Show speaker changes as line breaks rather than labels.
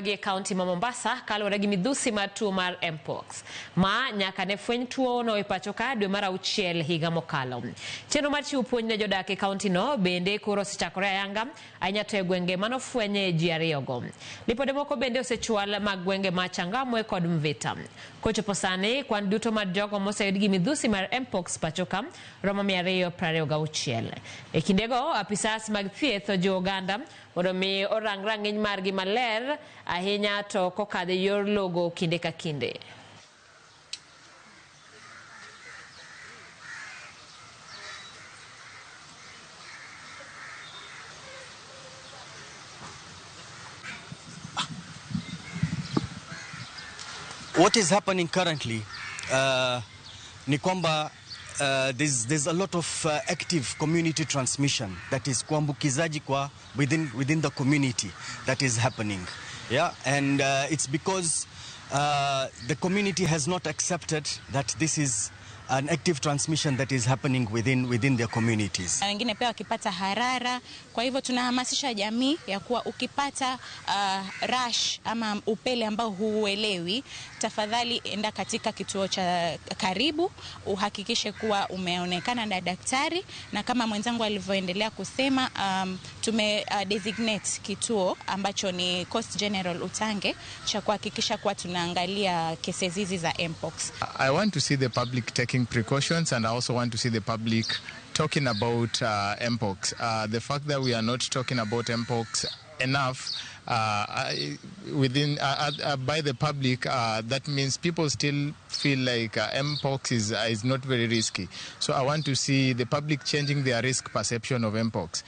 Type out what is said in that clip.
E kaunti ma Mombasa kaluwore gi midhusi mar tuo mar Mpox. Ma nyaka ne fweny tuo no e pacho ka dwe mar auchiel higa mokalo. Chenro mar chiwo puonj ne jodak e kaunti no bende koro osechakore ayanga ahinya to e gwenge manofwenye ji ariyogo. Lipode moko bende osechwal mag gwenge ma Changamwe kod Mvita. Kochopo sani, kwan duto mar jogo moseyud gi midhusi mar Mpox pacho ka romo 226. E kindego, apisas mag thieth ojiwo oganda mondo mi orang rang'iny margi maler ahinya to kokadho e yor logo kinde ka kinde.
What is happening currently ni kwamba there's a lot of active community transmission, that is kuambukizaji kwa within the community that is happening. Yeah, and it's because the community has not accepted that this is an active transmission that is happening within their communities.
Na wengine pia wakipata harara. Kwa hivyo tunahamasisha jamii ya kuwa ukipata rash ama upele ambao huuelewi, tafadhali enda katika kituo cha karibu uhakikishe kuwa umeonekana na daktari. Na kama mwenzangu alivyoendelea kusema, tume designate kituo ambacho ni Coast General Utange cha kuhakikisha kuwa tunaangalia kesi hizi za Mpox.
I want to see the public taking precautions, and I also want to see the public talking about Mpox. The fact that we are not talking about Mpox enough by the public, that means people still feel like Mpox is not very risky. So I want to see the public changing their risk perception of Mpox.